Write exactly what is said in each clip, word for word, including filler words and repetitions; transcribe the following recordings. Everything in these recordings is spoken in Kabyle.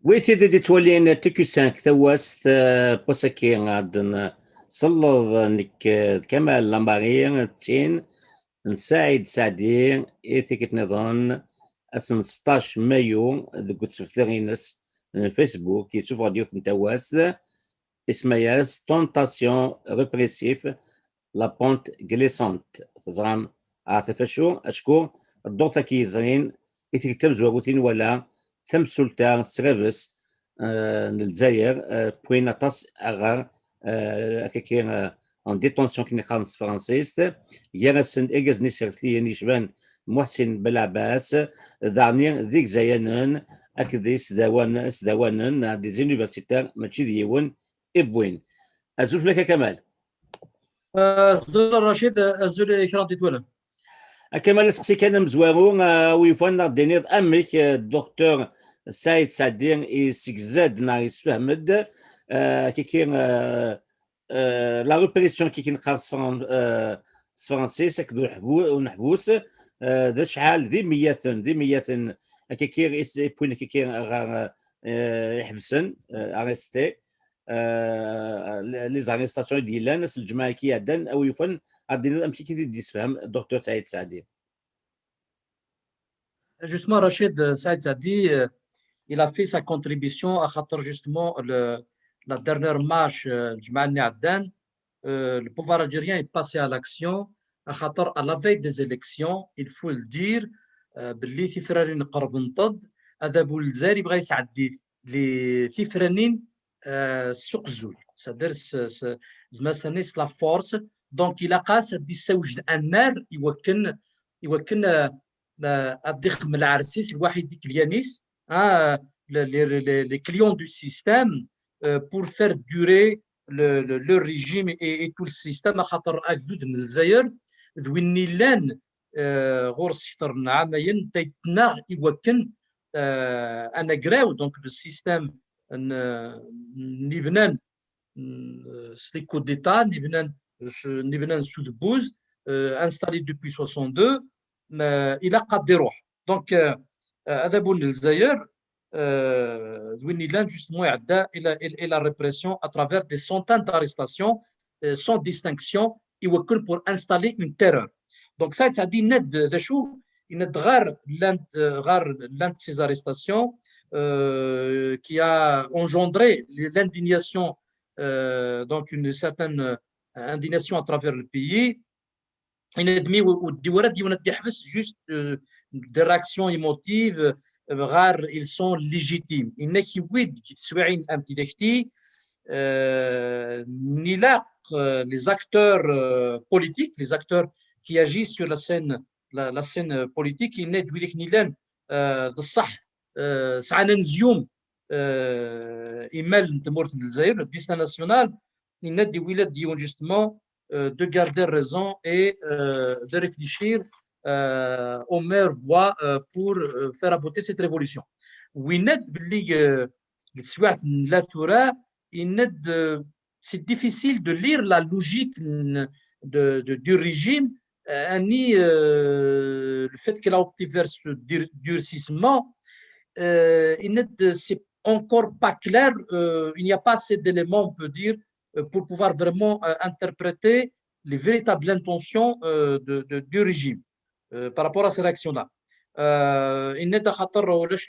Wi tid i d-ittwalin T Q cinq, tawast, eh, n wass-agi, ad nselleḍ nekk, eh, d Kamal Lamari, d tin n Saɛid Saɛdi, i tikkelt niḍen, ass n seṭṭac mayu, deg usebter-ines n Facebook, yessufeɣ-d yiwet n tawast, isem-as Tentation répressive, la pente glissante. Teẓram ahat ɣef acu? Acku ddurt-agi yezrin, i tikkelt tamezwarut i nwala tamsulta s tɣabes, eh, n Lezzayer, eh, wwin aṭas ɣer, eh, akkaki, eh, en détention, akken i qqaren s tefransist, gar-asen irgazen isertiyen yecban Muḥsin Belɛebbas, daɣen d igzayanen akked isdawan-, isdawanen, des universitaires, mačči d yiwen i wwin. Azul fell-ak a Kamal. Azul a Racid, azul i kra n tikwal. A Kamal, aseqsi kan amezwaru, eh, wi yufan ad d-tiniḍ amek, eh, Docteur Saïd Saadi yessegza-d neɣ yessefhem-d, eh, kiki, eh, eh, la répression kiki neqqar s fran-, eh, s tefransist, akked uḥbu-, uneḥbus, eh, d acḥal d imiyaten, d imiyaten, akkaki is-, i wwin akkaki ɣer, eh, iḥebsen, eh, arrêtés, eh, les arrestations i d-yellan ass n lǧemɛa-agi iɛeddan, a wi yufan ad d-tiniḍ amek i k-id-yessefhem Docteur Saïd Saadi. Justement, Rachid, euh, Saïd Saadi, euh, il a fait sa contribution à خاطر justement le, la dernière marche, euh, الجمعة اللي عدان, euh, le pouvoir algérien est passé à l'action, à خاطر à la veille des élections, il faut le dire, euh, باللي tifranin قربنت-ḍ, adabu n Lezzayer yebɣa yesɛeddi li tifranin, euh, s uqzul. C'est-à-dire, s-, s-, زعما s la force. Donc, ilaq-as ad d-yessewjed annar i wakken, i wakken, euh, euh, ad d-ixdem lɛers-is lwaḥid deg lyan-is, hein, les, les, les, les clients du système, euh, pour faire durer le, le, le régime et, et tout le système, axaṭer agdud n Lezzayer, d win illan, euh, ɣur-s kter n ɛamayen, taytnaɣ i wakken, euh, anagraw, donc le système n, n ibnan, n, s les coups d'État, n ibnan, s, n ibnan s udebbuz, euh, installé depuis soixante-deux, ma ilaq ad iruḥ. Donc, euh, euh, adabu n Lezzayer, euh, d win illan justement iɛedda i la, i la répression à travers des centaines d'arrestations, euh, sans distinction, i wakken pour installer une terreur. Donc, Saïd Saadi yenna-d d acu, yenna-d ɣer l'un, euh, ɣer l'un de ces arrestations, euh, qui a engendré l'indignation, euh, donc une certaine, euh, indignation à travers le pays. Yenna-d mi ur d-yewwi ara d yiwen ad d-iḥbes, juste, euh, des réactions émotives, euh, ɣer ils sont légitimes. Yenna-k yewwi-d deg teswiɛin am tidakti, euh, n ilaq, euh, les acteurs, euh, politiques, les acteurs qui agissent sur la scène, la, la scène, euh, politique, yenna-d wid akken illan, euh, d ṣṣeḥ, euh, sɛan anezyum, euh, imal n tmurt n Lezzayer, le destin national, yenna-d yewwi-d yiwen justement, euh, de garder raison et, euh, de réfléchir, euh, aux meilleures voies, euh, pour, euh, faire aboutir cette révolution. Yenna-d belli, euh, deg teswiɛt n la tura, yenna-d, euh, c'est difficile de lire la logique n-, de, de, du régime, euh, ani, euh, le fait qu'il a opté vers ce dur-, durcissement, euh, yenna-d c'est encore pas clair, euh, il n'y a pas assez d'éléments, on peut dire, euh, pour pouvoir vraiment, euh, interpréter les véritables intentions, euh, de, de, du régime, euh, par rapport à ces réactions-là. Euh, yenna-d axaṭer ulac,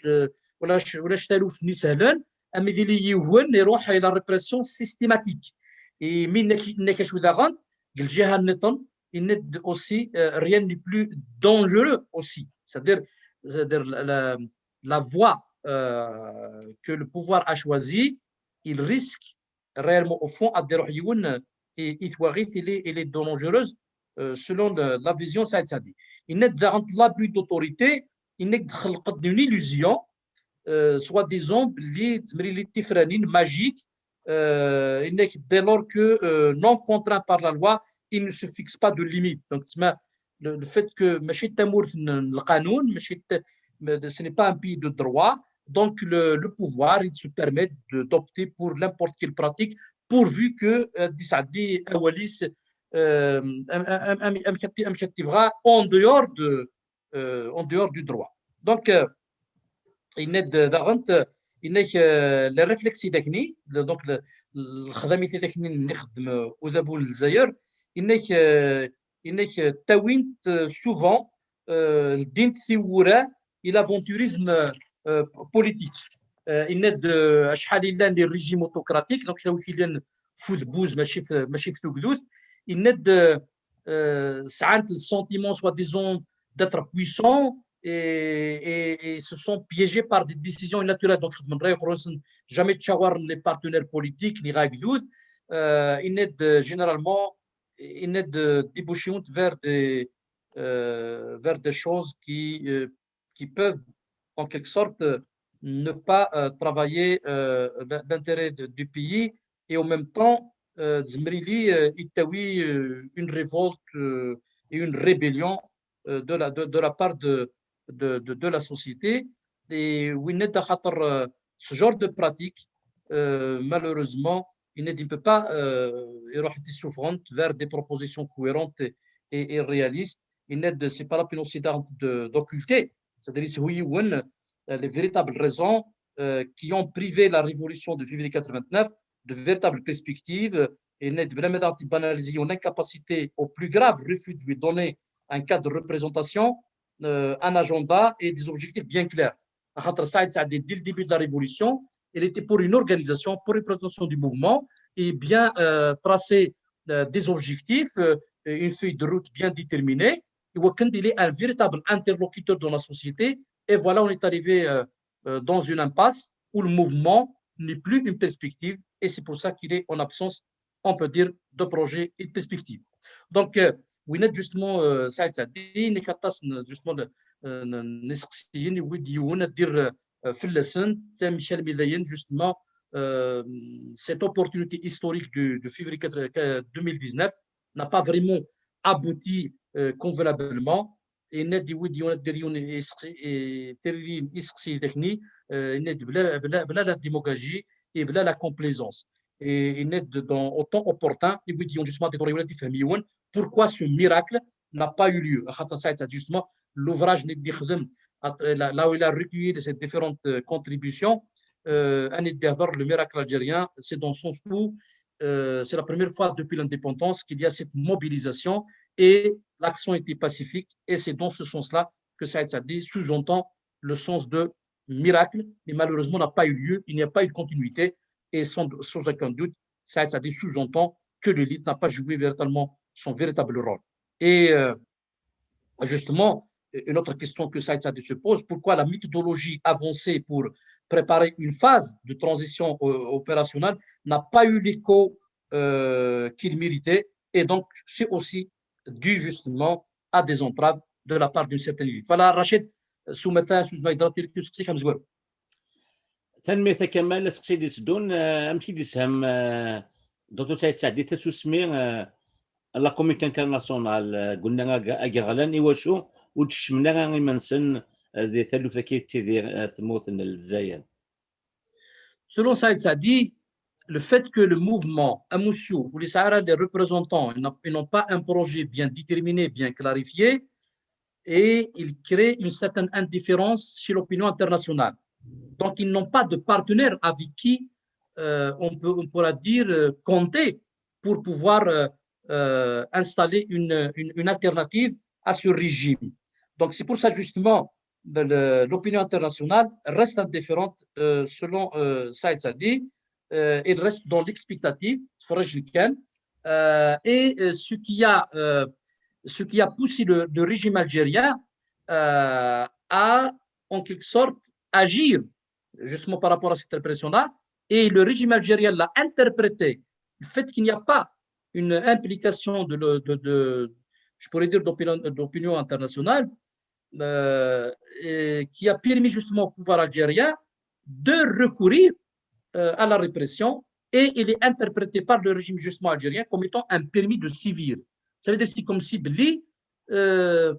ulac, ulac taluft n isehlen, am idili yiwen iruḥ i la répression systématique. Et mi nekk, nekk acu daɣen, deg lǧiha nniḍen, yenna-d aussi, euh, rien n'est plus dangereux aussi. C'est-à-dire, c'est-à-dire la, la, la voie, euh, que le pouvoir a choisie, il risque réellement, au fond, ad d-iruḥ yiwen, euh, i, i twaɣit, il est, il est dangereuse, euh, selon le, la vision Saïd Saadi. Yenna-d daɣen l'abus d'autorité, yenna-d txelq-d une illusion, euh, soi-disant, belli tezmer ad tili d tifranin magique, euh, yenna-k dès lors que, euh, non contraint par la loi, il ne se fixe pas de limite. Donc, tma-, le, le fait que mačči d tamurt n, n lqanun, mačči d, mais ce n'est pas un pays de droit, donc le, le pouvoir, il se permet de, d'opter pour n'importe quelle pratique, pourvu que, euh, d-yesɛeddi awal-is, euh, am, am, am, amek ad t-, amek ad t-ibɣa, en dehors de, euh, en dehors du droit. Donc, euh, yenna-d daɣen, Inna-k, euh, les réflexes i d akni, donc le, lexdam i d akni n ixeddem, euh, udabu n Lezzayer, inna-k, euh, inna-k, euh, ttawin-t, euh, souvent, euh, ldin-t tiwwura i l'aventurisme, euh, politique. Euh, inna-d, euh, acḥal i llan les régimes autocratiques, donc kra n wid yellan f udebbuz, mačči f, mačči f tugdut, inna-d, euh, euh, sɛan le sentiment, soi-disant, d'être puissants et, et, et se sont piégés par des décisions unilatérales. Donc, xedmen rray uqrur-nsen, jamais ttcawaren les partenaires politiques, ni ɣer agdud. Euh, inna-d, euh, généralement, inna-d, euh, débouchent vers des, euh, vers des choses qui, euh, qui peuvent, en quelque sorte, euh, ne pas, euh, travailler, euh, l-, l'intérêt de, du pays et en même temps, euh, tzemr-iyi, euh, ittawi, euh, une révolte, euh, et une rébellion, euh, de la, de, de la part de, de, de, de la société. Et winna-d axaṭer, euh, ce genre de pratique, euh, malheureusement, il ne peut pas, euh, iruḥ ad isuffeɣ-tent vers des propositions cohérentes et, et, et réalistes. Inna-d, c'est pas la peine aussi d'occulter, c'est-à-dire, c'est, oui, euh, les véritables raisons, euh, qui ont privé la révolution de février quatre-vingt-neuf de véritables perspectives. Inna-d, bla ma ad banaliser une incapacité au plus grave refus de lui donner un cadre de représentation, euh, un agenda et des objectifs bien clairs. Axaṭer Saïd Saadi, dès le début de la révolution, il était pour une organisation, pour une présentation du mouvement, et bien, euh, tracer, euh, des objectifs, euh, et une feuille de route bien déterminée, et iwakken il est un véritable interlocuteur dans la société. Et voilà, on est arrivé, euh, euh, dans une impasse où le mouvement n'est plus une perspective, et c'est pour ça qu'il est en absence, on peut dire, de projet et de perspective. Donc, euh, winna-d, justement, euh, Saïd Saadi, inna-k aṭas n, justement, n, n, n iseqsiyen, yewwi-d yiwen ad d-yerr, euh, fell-asen, amek almi dayen, justement, euh, cette opportunité historique de, de février quatre, euh, deux mille dix-neuf n'a pas vraiment abouti, euh, convenablement. Inna-d, yewwi-d yiwen ad d-yerr yiwen iseqsi, eh, tiririyin, iseqsiyen akni, euh, inna-d bla, bla, bla la démagogie et bla la complaisance. Et inna-d, dans autant opportun, yewwi-d yiwen, justement, tiṭuriwin ad ifhem yiwen, pourquoi ce miracle n'a pas eu lieu. Axaṭer Saïd Saadi, justement, l'ouvrage n i d-ixdem, là, là où il a recueilli de ces différentes, euh, contributions, euh, ad d-ihder, le miracle algérien, c'est dans le sens où, euh, c'est la première fois depuis l'indépendance qu'il y a cette mobilisation et l'action était pacifique. Et c'est dans ce sens-là que Saïd Saadi sous-entend le sens de miracle, mais malheureusement n'a pas eu lieu, il n'y a pas eu de continuité. Et sans, sans aucun doute, Saïd Saadi sous-entend que l'élite n'a pas joué véritablement son véritable rôle. Et, euh, justement, une autre question que Saïd Saadi se pose, pourquoi la méthodologie avancée pour préparer une phase de transition, euh, opérationnelle n'a pas eu l'écho, euh, qu'il méritait? Et donc, c'est aussi dû justement à des entraves de la part d'une certaine élite. Voilà, Rachid, s umata, s uzmay, drat, tirkut, s ksik, amezwaru. Tanemmirt a Kamal, aseqsi d-iteddun, eh, amek i d-yesham, eh, Docteur Saïd Saadi tasusmi, eh, n la communauté internationale, eh, deg unnar ag-, ageɣlan, iwacu ur d-kecmen ara iman-nsen, eh, di taluft akka i tettidir, eh, tmurt n Lezzayer? Selon Saïd Saadi, le fait que le mouvement amussu, ou les Sahara, les représentants, ils n'ont, ils n'ont pas un projet bien déterminé, bien clarifié, et il crée une certaine indifférence chez l'opinion internationale. Donc, ils n'ont pas de partenaire avec qui, euh, on peut, on pourra dire, euh, compter pour pouvoir, euh, euh, installer une, une, une alternative à ce régime. Donc, c'est pour ça, justement, le, le, l'opinion internationale reste indifférente, euh, selon, euh, Saïd Saadi. Euh, il reste dans l'expectative, euh, et, euh, ce qui a, euh, ce qui a poussé le, le régime algérien, euh, à, en quelque sorte, agir justement par rapport à cette répression-là. Et le régime algérien l'a interprété, le fait qu'il n'y a pas une implication de, de, de, je pourrais dire, d'opinion, d'opinion internationale, euh, et qui a permis justement au pouvoir algérien de recourir, euh, à la répression, et il est interprété par le régime justement algérien comme étant un permis de sévir. Ça veut dire, c'est comme si, euh,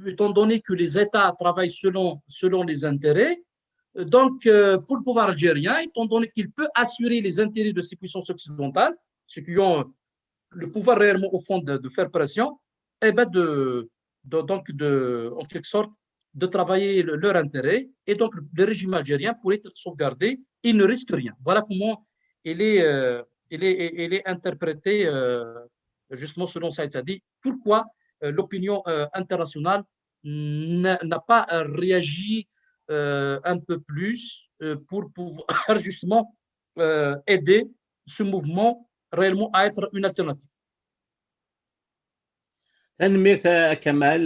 étant donné que les États travaillent selon, selon les intérêts, euh, donc, euh, pour le pouvoir algérien, étant donné qu'il peut assurer les intérêts de ces puissances occidentales, ceux qui ont le pouvoir réellement au fond de, de faire pression, eh ben de, de, donc de, en quelque sorte, de travailler le- leur intérêt, et donc le, le régime algérien pourrait être sauvegardé, il ne risque rien. Voilà comment il est, euh, il est, il est interprété, euh, justement selon Saïd Saadi. Pourquoi euh, l'opinion euh, internationale n'a n'a pas euh, réagi euh, un peu plus euh, pour pouvoir justement euh, aider ce mouvement réellement à être une alternative? Tanemmirt a Kamal.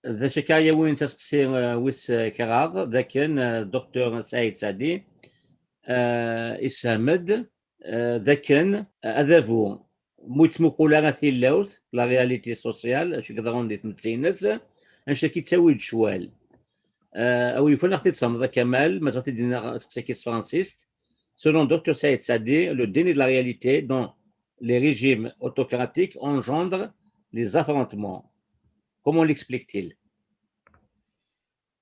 Eh, d acu akka yawin taseqsi eh, wis eh, kraḍ, d akken eh, Docteur Saïd Saadi eh, ishem-d eh, d akken eh, adabu mu yettmuqul ara tilawt, la réalité sociale, acu yeḍran di tmetti-ines, anect-agi yettawi-d ccwal. Eh, a wi yufan ad ɣ-t-id-tesmektiḍ a Kamal, ma tebɣiḍ ad d-tiniḍ aseqsi-agi s tefransist. Selon Docteur Saïd Saadi, le déni de la réalité dans les régimes autocratiques engendre les affrontements. Comment l'explique-t-il?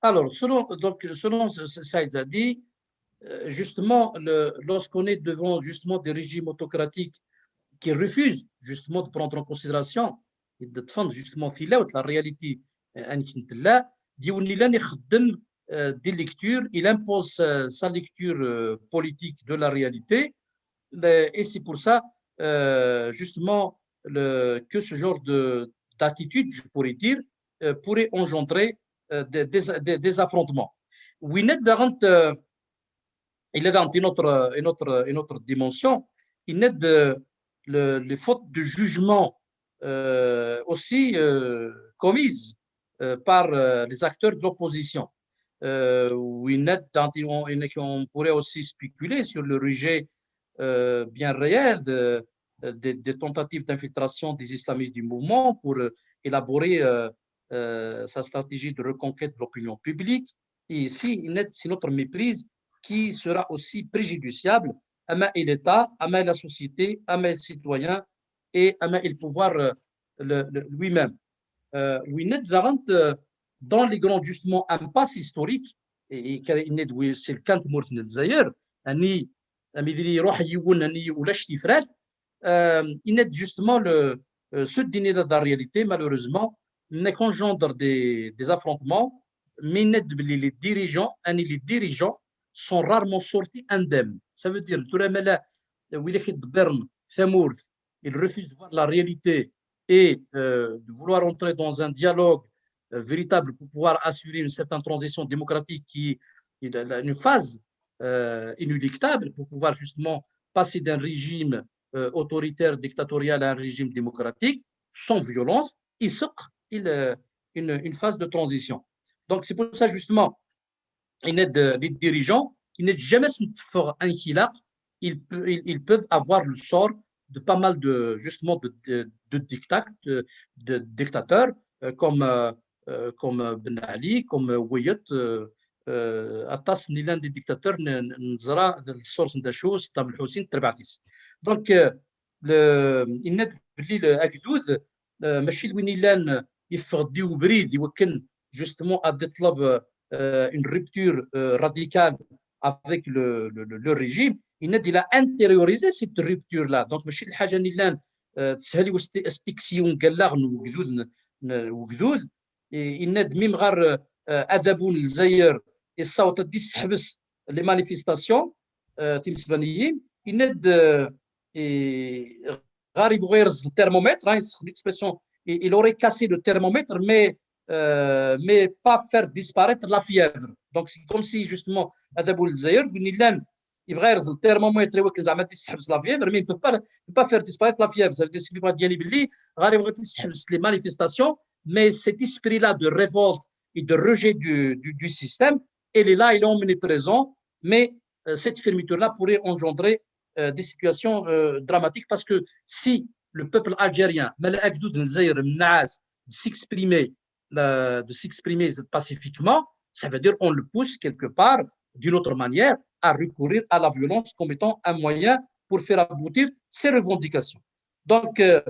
Alors, selon, donc, selon ce- ce- Saïd Saadi, euh, justement, le- lorsqu'on est devant justement des régimes autocratiques qui refusent justement de prendre en considération et de défendre justement tilawt, la réalité euh, akken tella, d yiwen yellan ixeddem euh, des lectures, il impose sa, sa lecture euh, politique de la réalité, euh, et c'est pour ça euh, justement le- que ce genre de d'attitude, je pourrais dire, euh, pourrait engendrer euh, des, des- des- des affrontements. Winna d daɣen, euh, il y a une autre, une autre, une autre dimension. Il y a de, le- les fautes de jugement euh, aussi euh, commises euh, par euh, les acteurs de l'opposition. Euh, winna d- on, on pourrait aussi spéculer sur le rejet euh, bien réel de, des, des tentatives d'infiltration des islamistes du mouvement pour euh, élaborer euh, euh, sa stratégie de reconquête de l'opinion publique. Et ici, c'est notre méprise qui sera aussi préjudiciable à l'État, à la société, à les citoyens et à le pouvoir euh, le- le- lui-même. Euh, winna d daɣen, euh, dans les grands justement impasses historiques, et, et c'est le cas de Mourtine Zaire, ani, ami diri roh yiwen, ani ulac tifrat, euh, il est justement le, euh, ce dîner de la réalité, malheureusement, n'est qu'engendre des, des affrontements, mais il est les dirigeants, ani les dirigeants sont rarement sortis indemnes. Ça veut dire, tura ma la, widak i d-ḍebbren tamurt, ils refusent de voir la réalité et euh, de vouloir entrer dans un dialogue euh, véritable pour pouvoir assurer une certaine transition démocratique qui est une phase euh, inéluctable pour pouvoir justement passer d'un régime euh, autoritaire, dictatorial à un régime démocratique, sans violence, il sort il, euh, une, une phase de transition. Donc c'est pour ça justement, il est de, les dirigeants, il n'est jamais se faire un hilak, ils, pe- ils, ils peuvent avoir le sort de pas mal de justement de, de, de dictat- de, de dictateurs euh, comme euh, euh, comme Ben Ali, comme euh, Wiyet, euh, euh, aṭas n yellan des dictateurs n- n- neẓra d lṣur-nsen d acu, Saddam Lḥusin, terbaɛt-is. Donc euh, le, il est belli le agdud, euh, mačči d win yellan yeffeɣ-d i ubrid i wakken justement ad iṭleb euh, une rupture euh, radicale avec le, le, le- le régime, il a intériorisé cette rupture-là. Donc, mačči d lḥaǧa n yellan euh, teshel i westi- esti-, esti-, n wallaɣ n ugdud, n- n- ugdud. Et il a même ɣer euh, adabu n Lezzayer, yessaweḍ ad d-yesseḥbes les manifestations euh, timesbaniyin. Il a euh, et ɣer yebɣa yerẓ le thermomètre, hein, c'est l'expression, il, il aurait cassé le thermomètre, mais, euh, mais pas faire disparaître la fièvre. Donc c'est comme si justement, adabu n Lezzayer, d win yellan yebɣa yerẓ le thermomètre i wakken zeɛma ad yesseḥbes la fièvre, mais il ne peut pas, peut pas faire disparaître la fièvre. Ça veut dire ce qui veut dire belli ɣer yebɣa ad yesseḥbes les manifestations, mais cet esprit-là de révolte et de rejet du, du, du système, il est là, il est omniprésent, mais euh, cette fermeture-là pourrait engendrer euh, des situations euh, dramatiques parce que si le peuple algérien, ma la agdud n Lezzayer, mennaas, de s'exprimer, euh, de s'exprimer pacifiquement, ça veut dire on le pousse quelque part, d'une autre manière, à recourir à la violence comme étant un moyen pour faire aboutir ses revendications. Donc, euh,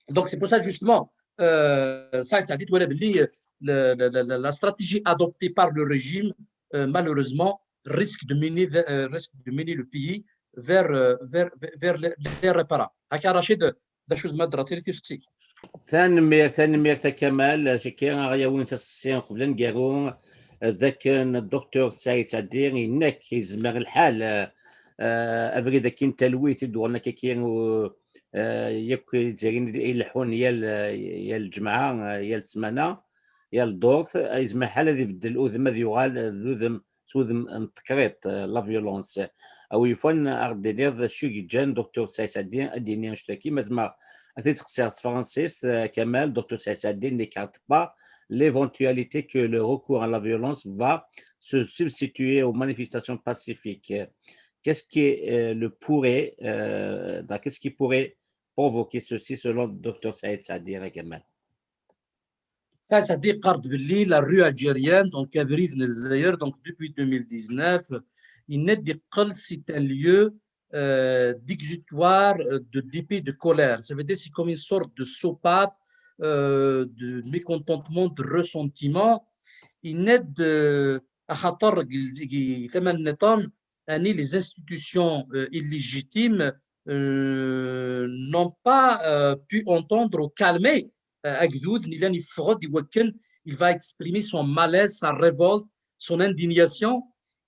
donc c'est pour ça justement, euh, ça, ça dit, voilà, le- le- le- le- la stratégie adoptée par le régime, euh, malheureusement, risque de mener, vers- euh, risque de mener le pays vers, euh, vers, vers, vers l'irréparable. هكا رشيد، دا شو زعما درا تيري تيسكسي. Tanemmirt, tanemmirt a Kamal. Ciki ara ɣ-yawin s aseqsi uqbel ad ngeru, d akken Docteur Saɛid Sadi, yenna-k yezmer lḥal, eh, abrid akkin talwit i d-uɣen akkaki, eh, yakk izzayriyen i ileḥḥun yal, yal ǧemɛa, eh, yal ssmana, yal ddurt, eh, yezmer lḥal ad ibeddel udem, ad yuɣal d udem s wudem n tekriṭ, eh, la violence. A wi yufan, a ɣ-d-tiniḍ d acu i yeǧǧan Docteur Saɛid Sadi ad d-yini annect-agi, ma zemreɣ ad t-id-seqsiɣ s tefransist, eh, Kamal, Docteur Saɛid Sadi ne craint pas l'éventualité que le recours à la violence va se substituer aux manifestations pacifiques. Qu'est-ce qui est, euh, le pourrait, euh, qu'est-ce qui pourrait provoquer ceci selon Docteur Saïd Saadi, a Kamal ? Ça, ça décarte la rue algérienne, donc abrid n Lezzayer, donc depuis deux mille dix-neuf, il n'est de c'est un lieu, euh, d'exutoire, euh, de dépit, de colère. Ça veut dire c'est comme une sorte de soupape, euh, de mécontentement, de ressentiment. Il n'est de, axaṭer, tama nniḍen, ani les institutions, euh, illégitimes, euh, n'ont pas, euh, pu entendre ou calmer, euh, agdud, ni lan yeffeɣ-d i wakken il va exprimer son malaise, sa révolte, son indignation,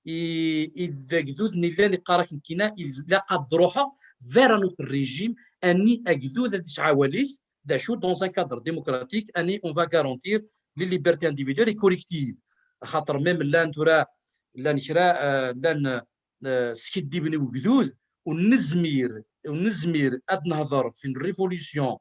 i, i d agdud ni lan iqqar-ak nekkina, ilaq ad d-ruḥeɣ vers un autre régime, ani agdud ad yesɛu awal-is, d acu, dans un cadre démocratique, ani on va garantir les libertés individuelles et collectives. Axaṭer même llan tura, llan kra, euh, llan, euh, skiddiben i ugdud, ur nezmir, ur nezmir ad nehder f une révolution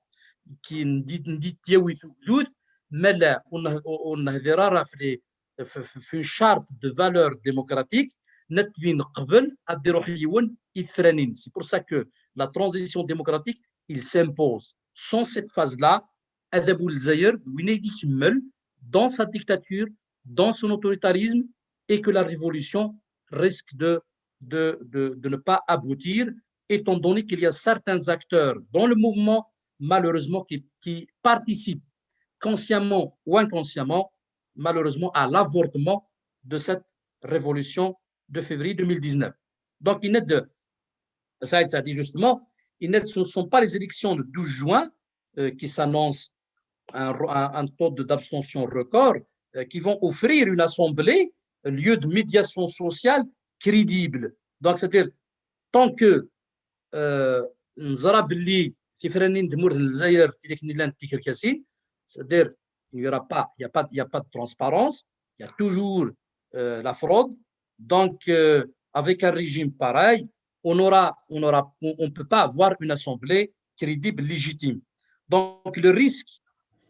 qui n di, n di t-yawi tugdud, ma la ur neh-, ur nehdir ara f les, f, f, f une charte de valeurs démocratiques, netwin qbel ad iruḥ yiwen i tefranin. C'est pour ça que la transition démocratique, il s'impose. Sans cette phase-là, adabu n Lezzayer, d win ay d-ikemmel dans sa dictature, dans son autoritarisme, et que la révolution risque de, de, de, de ne pas aboutir, étant donné qu'il y a certains acteurs dans le mouvement, malheureusement, qui, qui participent consciemment ou inconsciemment, malheureusement, à l'avortement de cette révolution de février deux mille dix-neuf. Donc, il n'est de, Saïd Saadi, justement, il n'est, ce ne sont pas les élections de douze juin, euh, qui s'annoncent un, un, un taux de, d'abstention record, euh, qui vont offrir une assemblée, lieu de médiation sociale crédible. Donc, c'est-à-dire, tant que, euh, neẓra belli tifranin n tmurt n Lezzayer tidak-nni llant d tikerkasin, c'est-à-dire, il y aura pas, il y a pas, il y a pas de transparence, il y a toujours, euh, la fraude. Donc, euh, avec un régime pareil, on aura, on aura, on, on peut pas avoir une assemblée crédible, légitime. Donc, le risque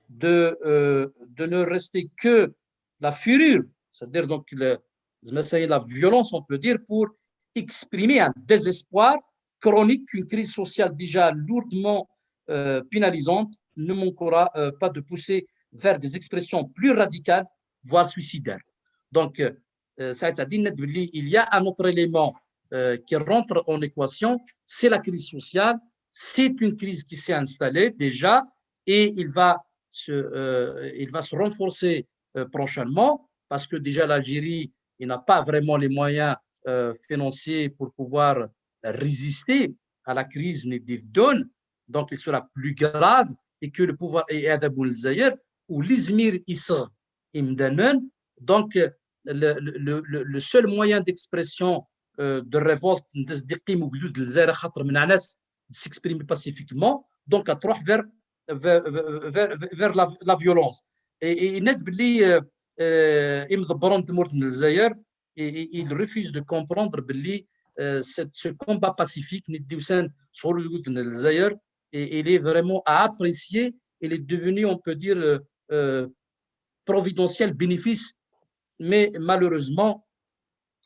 de, euh, de ne rester que la fureur, c'est-à-dire donc le, la violence, on peut dire, pour exprimer un désespoir chronique qu'une crise sociale déjà lourdement, euh, pénalisante ne manquera, euh, pas de pousser vers des expressions plus radicales, voire suicidaires. Donc, euh, Saïd Saadi, il y a un autre élément, euh, qui rentre en équation, c'est la crise sociale. C'est une crise qui s'est installée déjà et il va se, euh, il va se renforcer, euh, prochainement parce que déjà l'Algérie, il n'a pas vraiment les moyens, euh, financiers pour pouvoir résister à la crise ni d-ifeddun, donc il sera plus grave et que le pouvoir est adabu n Lezzayer ur yezmir ad iseɣ imdanen. Donc, euh, le, le, le, le seul moyen d'expression, euh, de révolte, n tezdiqi ugdud n Lezzayer, axaṭer menɛen-as de s'exprimer pacifiquement, donc ad truḥ vers, vers, vers, vers la, la violence. Et, et il y a des, euh, euh, imḍebbren n tmurt n Lezzayer, et, et il refuse de comprendre belli, euh, ce, ce combat pacifique n d-yusan sɣur ugdud n Lezzayer, et il est vraiment à apprécier. Il est devenu, on peut dire, euh, euh, providentiel, bénéfice, mais malheureusement,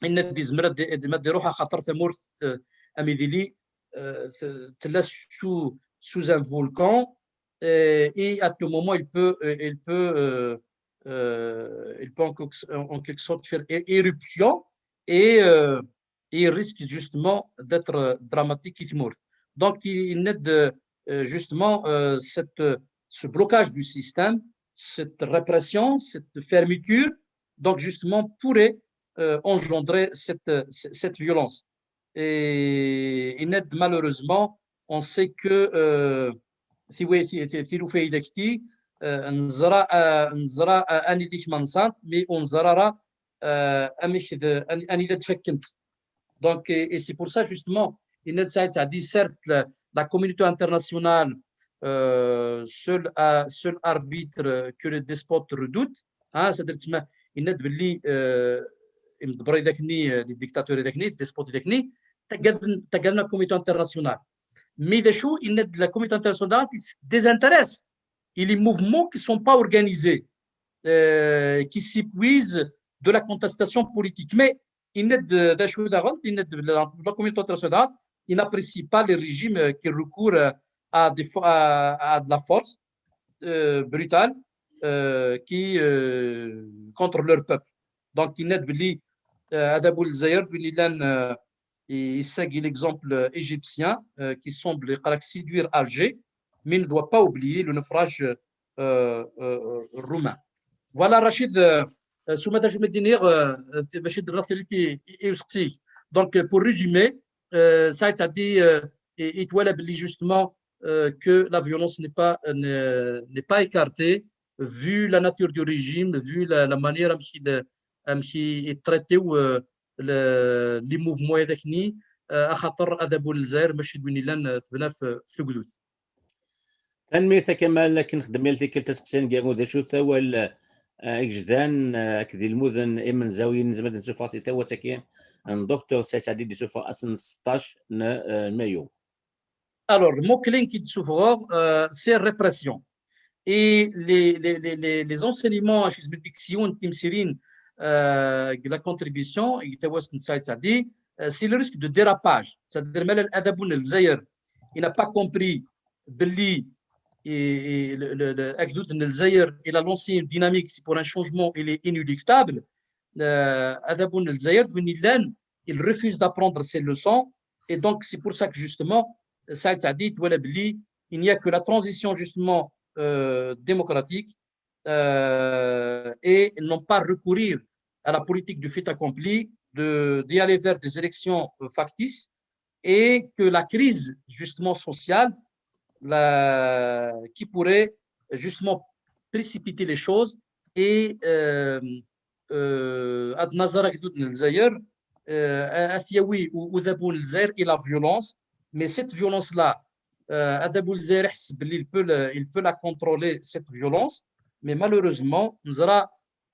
il n'est pas, ma d-iruḥ axaṭer tamurt, euh, am idili, euh, t-, tella sous, sous un volcan, euh, et à tout moment, il peut, euh, il peut, euh, euh, il peut en quelque, en quelque sorte faire é-, éruption et, euh, et il risque justement d'être, euh, dramatique i tmurt. Donc, il, il n'est de, euh, justement, euh, cette, euh, ce blocage du système, cette répression, cette fermeture, donc justement pourrait, euh, engendrer cette, euh, c-, cette violence. Et il n'est, malheureusement, on sait que, euh, tiwa- ti- ti- tilufa yid-akti, euh, neẓra, euh, neẓra, euh, anida-k ma nṣant, mais ur neẓra ara, euh, amek d- an- anida d-fakkent. Donc, et, et c'est pour ça, justement, il y a ça, ça dessert la, la communauté internationale, euh, seul, à- seul arbitre que le despote redoute. Hein, c'est-à-dire, il y a des, euh, les dictateurs, les despotes, la communauté internationale. Mais de la communauté internationale, il se désintéresse. Et les mouvements qui ne sont pas organisés, euh, qui s'épuisent de la contestation politique. Mais il y a de, de, la communauté internationale, il n'apprécie pas les régimes, euh, qui recourent, euh, à, des, à, à de la force, euh, brutale, euh, qui, euh, contre leur peuple. Donc, il y a de, euh, à Dabou Zaïr, il y a, euh, il s'agit l'exemple égyptien, euh, qui semble séduire Alger, mais ne doit pas oublier le naufrage, euh, euh, roumain. Voilà, Rachid, euh, euh, sous ma tâche, je me dis, euh, euh, c'est Rachid Rachid qui, qui, qui, qui, donc, euh, pour résumer, euh, ça, ça dit, euh, et, et toi, là, justement, euh, que la violence n'est pas, euh, n'est n'est pas écartée, vu la nature du régime, vu la, la manière amek i, amek i traité, euh, le, les mouvements, euh, axaṭer adabu n Lezzayer mačči d win yellan, euh, tebna f- f tugdut. Tanemmirt a Kamal, akken xdem yal tikkelt aseqsi aneggaru, d acu-t awal, eh, agejdan, eh, akked ilmuden imenzayen, nezmer ad nessufeɣ si tawat-agi n Docteur Saïd Saɛdi d-yessufeɣ ass n seṭṭac n, eh, mayu. Alors, le mot-clé qui s'ouvre, euh, c'est répression. Et les, les, les, les, les enseignements, je me dis que si on, euh, de la contribution, il était Saïd Saïd, euh, c'est le risque de dérapage. C'est-à-dire, mais l'adabu n Lezzayer, il n'a pas compris belli, et, et le, le, le, agdud n Lezzayer, il a lancé une dynamique, c'est pour un changement, il est inéluctable. Euh, adabu n Lezzayer, d win yellan, il refuse d'apprendre ses leçons. Et donc, c'est pour ça que, justement, Saïd Saïd, voilà, belli, il n'y a que la transition, justement, euh, démocratique, euh, et non pas recourir à la politique du fait accompli, de, d'y aller vers des élections, euh, factices, et que la crise, justement, sociale, la, qui pourrait, justement, précipiter les choses et, euh, euh, ad naẓer agdud n Lezzayer, euh, ad yawi u- udabu n Lezzayer et la violence. Mais cette violence-là, euh, adabu n Lezzayer, il peut, il peut la contrôler, cette violence. Mais malheureusement, neẓra,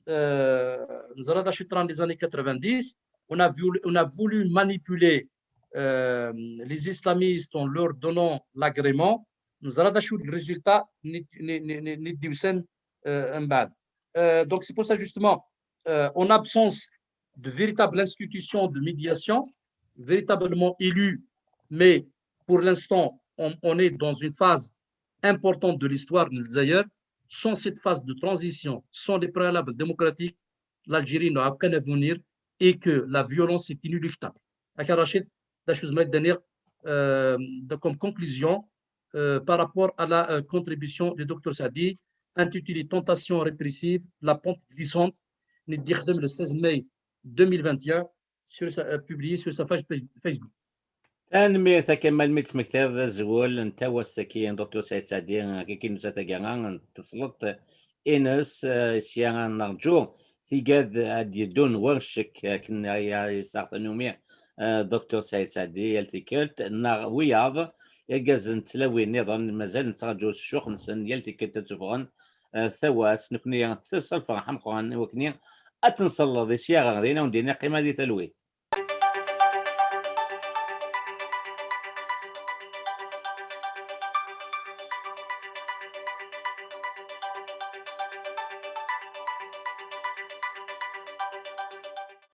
euh, neẓra d acu yeḍran les années quatre-vingt-dix, on a voulu, on a voulu manipuler, euh, les islamistes en leur donnant l'agrément. Neẓra d acu le résultat n, n, n, n, n d-yusan, euh, mbeɛd. Euh, donc, c'est pour ça, justement, euh, en absence de véritable institution de médiation véritablement élue, mais pour l'instant, on, on est dans une phase importante de l'histoire de Lezzayer. Sans cette phase de transition, sans les préalables démocratiques, l'Algérie n'aura aucun avenir et que la violence est inéluctable. Aka Rachid, d acu zemreɣ ad d-iniɣ, euh, de, comme conclusion, euh, par rapport à la, euh, contribution du Docteur Saïd, intitulée Tentation répressive, la pente glissante, n d-yexdem le seize mai deux mille vingt et un, sur sa, euh, publié sur sa page Face- Facebook. Tanemmirt a Kamal mi d-tesmektiḍ azwel n tawast-agi n Docteur Saïd Saɛdi, akka i nusa taggara n tesleḍt ines, eh, sya ad nerǧu tigad ad d-yeddun war ccek, akken ay yessaɣ tanumi, eh, Docteur Saïd Saɛdi yal tikkelt, neɣ wiyaḍ irgazen d tlawin nniḍen mazal nettṛaǧu s ccux-nsen yal tikkelt ad ttufɣen, eh, tawast, nekni s lferḥ ameqqran i wakken ad tenṣelleḍ i sya ɣer din, ad wen-d-iniɣ qqimet di talwit.